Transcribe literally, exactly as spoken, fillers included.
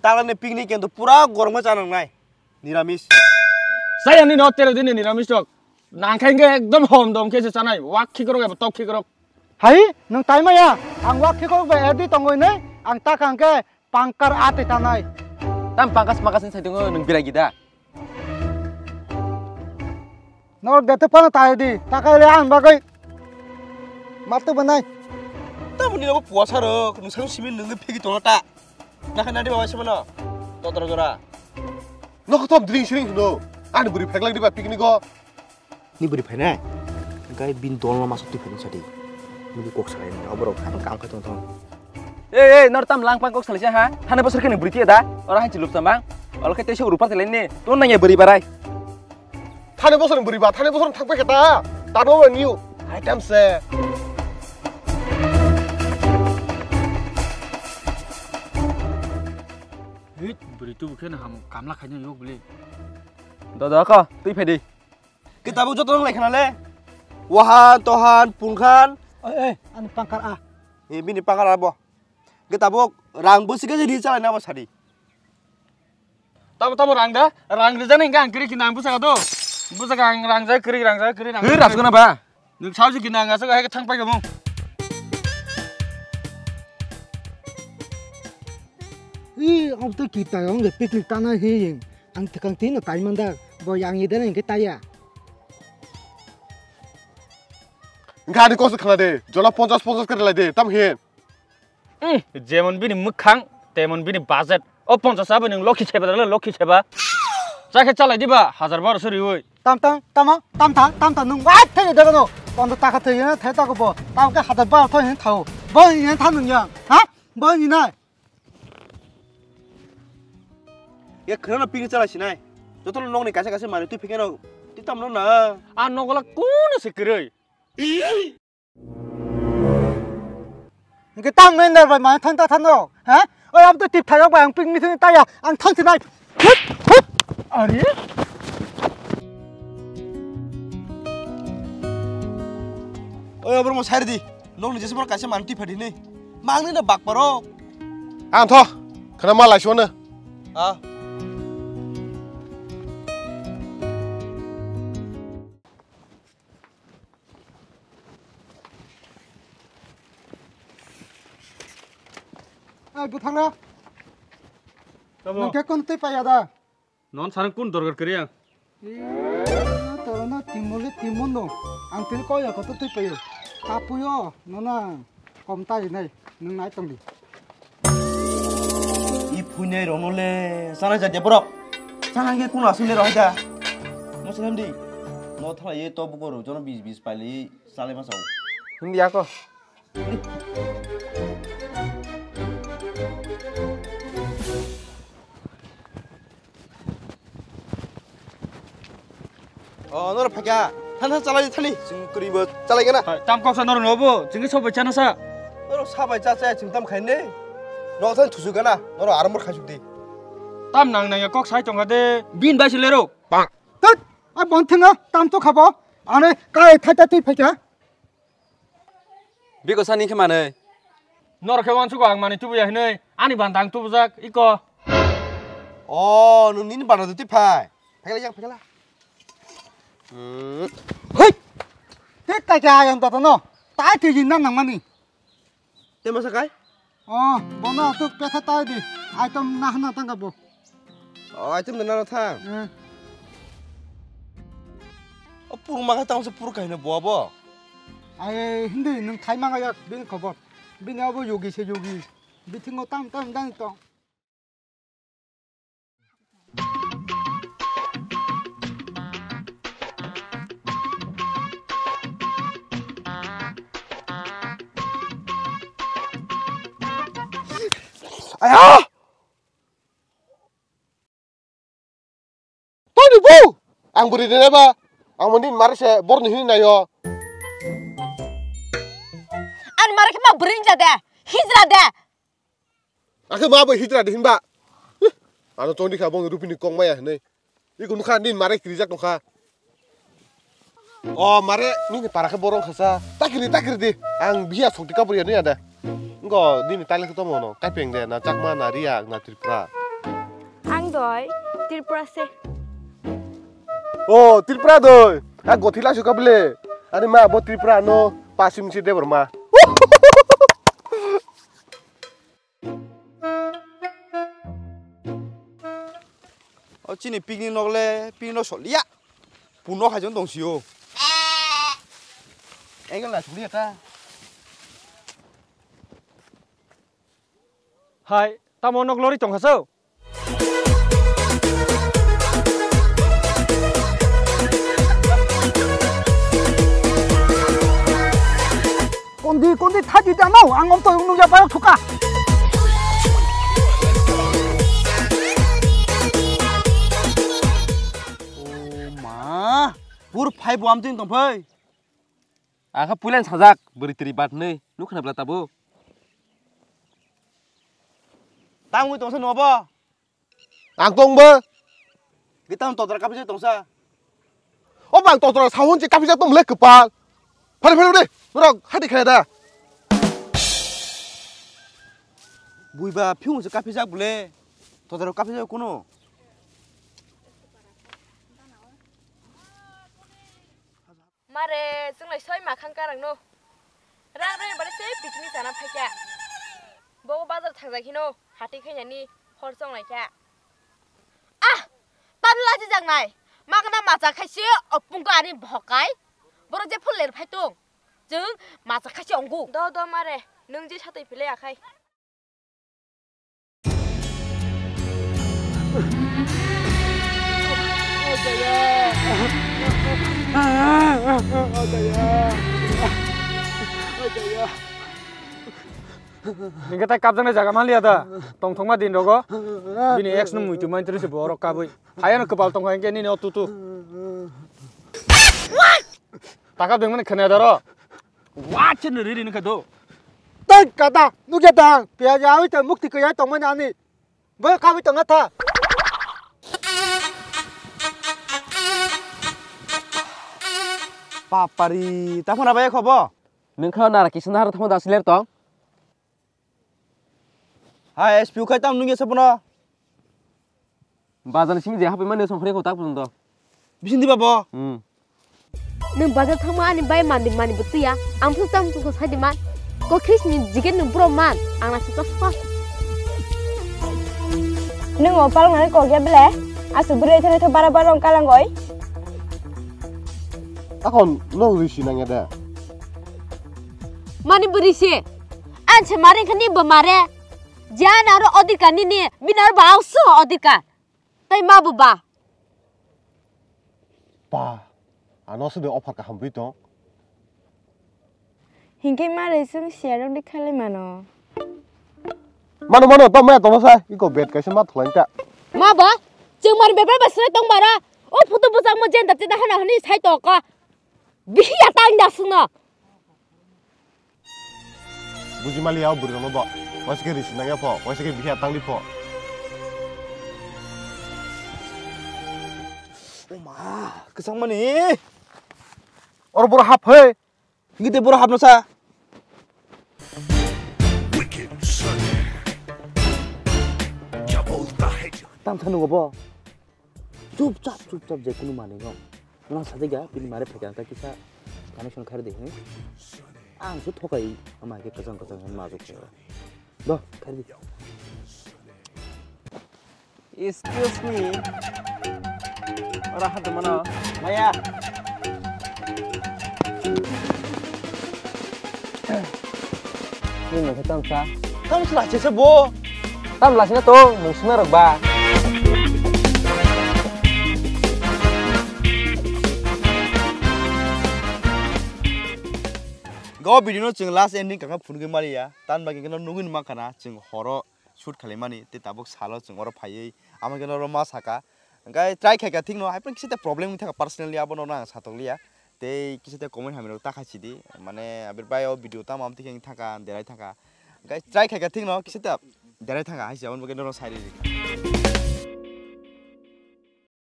Talani picnic kento pura gorma chanang nai. Niramis. Saya ni no tero dini niramis tok. Nangkhe hingke ekdom hom dom khe se chanai. Wak khikrok eba tok khikrok. Hai, nwng tai maya? Ang wak khikrok bai edi tongoi nei. Ang ta kangke pangkar ate tanai. Tam pangkas makas ni saitongo nwng birai gida. Nor bete pana tai di. Takai le ang bagai. Matu banai. Tamoni abo puasa rok. Nwng sang simin nwng phegi tongna ta. Nakha nadi babai se mano. Totro jora. Nokho tom dring sring hino. Ani buri pheklak diba picnic o. Ni buri phainai. Gai bin dol no masuk twi phaini sadi. Ni kok salai ni oborok ang kam khai tong tong. Ei, ei, nor tam lang pang kok salai se ha. Hane bosor khe ni buri tiya da. Ora hai chiluk samang. Ol khe teisa rupa telai ni. Tun nang ya buri barai. Thani bosor ni bwrwi ba, thani bosor ni thangpai khe ta. Tamo ba new item se. Hit, bwrwi tubu khe na ham kamla khaina yok bili. Dodo ko, twi phai di. Kitabuk joto nang lai khana le. Wahan, tohan, pungkhan. Oi, oi, ani pangkar a. Ni bini pangkar a bo. Kitabuk rang bwswk khe ri chalai na bo sadi. Tamo, tamo rang da? Rang rijak nai hingke ang kwrwi khe nang bwsaka do. Bwsaka ang rang jai kwrwi, rang jai kwrwi, rang jai kwrwi. Hei, rasukna ba? Nwng sao se khe nang asuk hai thang pai kamo. Ih, ang tei kita ang de picnic tana he. Ang tekang tino tai manda. Bo yang ida nai hingke taya. Hingke ani kosok khna de. Jona ponchas ponchas khe rwlai de. Tam he. Umm, jemon bini mwkhang, temon bini budget. O ponchas abo nwng lokhi seba dala lokhi seba. Chakhe chalai diba, hajar barosho riwi. Tam tam, tamo, tam tha, tam tha, nwng wai thai de gano. Pondo taka thai na thai ta ko bo. Tam ke hajar barosho hin thao. Bo hin tha nwng yang. Ha? Bo hin nai. Ye khana ping chala sinai. Joto nokni kaisa kaisa mari tu phikeno. Ti tam no na. A nogola kono se kwrwi. Hingke tang mender bai mane thang ta thang no, ha? Oi, abo to tip thayok bai ang ping ni thani taya, ang thang sinai. Hup, hup. Are? Oi, abro mo sari di. Nokni jesa mor kaisa manti phadi ni. Mangni na bak paro. Ang tho. Khana malai sona. Ah. Ai, buthang na. Tamo? Nang khe kun twi paya da? Non sarang kun dorgar kari ang. Toro na timole timon no. Ang tini koi ya koto twi payo. Tapuyo, nona. Kom ta rinai, nwng nai tongdi. I phuinai rokno le chanai ja de borok. Chanai khe kuno aswk le rohai da. Mo se hamdi. No thala ye to bugo ro jono bis bis paili chalai ma sao. Hindi ako. O, norok phaikha. Than, than, chalai, thani. Chwng kwrwi bo chalai gana. Hai, tam kok sa norok nobo. Chwngwi sok bai chana sa. Norok sa bai cha cha, chwng tam khai ne. Norok than thusu gana. Norok aram bor khai suk di. Tam nang nang ya kok sai tong kha de. Bin bai se lero. Tat, ai bon thinga, tam to khabo. Ane kai thai ta twi phaikha. Biko sani khe manwi. Norok khe uansugo ang manwi tubuya hinwi ani banda ang tubujak iko. O, nwng nini banda twi phai. Phaikhala yang phaikhala. Hmm. Hoi! Te kai kai ayang tata no. Tai twi jin nang nang mani. Te masa kai? O, bono aswk petha tai di. Item na hana tangka bo. O, item na nana thang. Eh. O purma khe tangsa pur kaino bo abo. Ai hindi nwng thai manga yak bini khobor. Bini abo yogi se yogi. Bithingo tam tam dang tong. Aya! Toni bu! Ang bwrwi rwnai ba? Ang mani mare se borni hini naio. Ani mare khe ma bwrwi wngya de, hijra de. Akhe ma bo hijra de hinba. Ano chongdi kha bong rupini kong maya hinwi. Iko nukha nini mare kirijak nukha. O mare nini para khe borong khasa. Takiri takiri di. Ang biya sokti kapur ya nini ada. Ngo nini taile khe tomo no. Kaipeng de na Chakma na Riya na Tripura. Doi, Tripura se. O, Tripura doi. A gothi la suka bele. Ani ma bo Tripura no pasim si Debbarma. O chini picnic nok le, picnic nok soliya. Puno hai jong tongsio. Engel na soliya ta. Hai, tamo nok lori tongkha so? Kondi, kondi, thaji dano, ang om to nungya bayok thuka. O ma, pur phai bo amtwing tongphai. Akha puilan sajak, bwrwi twrwi bat nwi, nuk khna bla tabo. Tangwi tongsa nobo? Ang tong ba? Gitam totra kapisa tongsa. O bang totra sahun che kapisa tom le kepal. Phale phale de, norok hadi khaya da. Buiba phiung se kapisa bule. Totra kapisa kuno. Mare, chwng lai soi makhang karang no. Rang rang bare se picnic chana phaikha. Bo bazar thangjak hino, hati khainani hor chong lai kha. Ah! Tani laji jak nai. Magna macha khaisi opung ani bhokai. Boro je phul ler phai tung. Chwng macha khaisi ongu. Do do mare, nwng je satwi philai akhai. Hingke tai kapjaknai jaga manliya da? Tongthokma din rogo. Bini ex no muitu main tiri se borok kabui. Hayano kwpal tongkha hingke nini o tutu. Taka dengmani khwnaya daro. Wa chini riri nukha do. Tei kata nukya tang. Piya ya oi te mukti kaya tongmani ani. Bo kawi tongna tha. Papari, taphana bai khobo? Nung kha nara kisa nahar thamo da siler tong. Hai, S P U khai tam nungya sabono. Bazar ni simi je hapai mani song khre ko tak pun do. Bising di babo. Hmm. Nwng bazar thangma ani bai mandi mani bo tuya. Ang phuru tam phuru sai di man. Ko Chris ni jigen nwng bro man. Ang na sukha sukha. Nwng o palong nai kok ya bele. Asu bwrwi thani tho bara bara rong kalang goi. Akon no risi nang ya da. Mani bwrwi se. An se mare khani bo mare. Jan aro odika nini, bin aro ba ausu odika. Tai ma bo ba. Pa, ano se de offer kaham bri tong. Hinkhe ma rei chwng share rok de khalai mano. Mano, mano, to maya tongma sa, iko bed kaisa ma thulai ta. Ma ba, chwng mar bebra ba sre tong bara. O photo bwchang mo jenda jenda hana hani sai to ka. Bihi ya tang da sungno. Buji mali ya o bwrwi rokno bo. Waisa khe risi nang ya pho, waisa khe bihi ya tang di pho. O ma, kwchang mani. Oro boro hap he. Gide boro hapno sa. Wicked son. Double the head. Tam thanu bo. Chupchap, chupchap je kunu manwi no. Nang sadi ga, bini mare phai kha, kisa connection khair de, hmm? Ang su thokai, ama ke kajang kajang ma juk khe. Do, khair di. Excuse me. Ora hat mana? Maya. Nini mungkhe tamsa. Tamsa lachesa bo. Tam lachina to mungsuna rok ba. Go video no chwng last ending kaka phunugwi maliya. Tan bagwi keno nugwi mankha na chwng horo shoot khalimani tei tabuk salo chwng oro phaiwi ama keno oro ma saka. Hwnkhe try khaikha thikno, hai phano kisa ta problem wngwi thangkha personally, abono ang satokliya. Tei kisa ta comment hamya rok ta khaisidi, mane abir bai o video tamo amtwi khe wngwi thangkha, derai thangkha. Hwnkhe try khaikha thikno, kisa ta derai thangkha, hai se aboni bagwi norok sai ridi.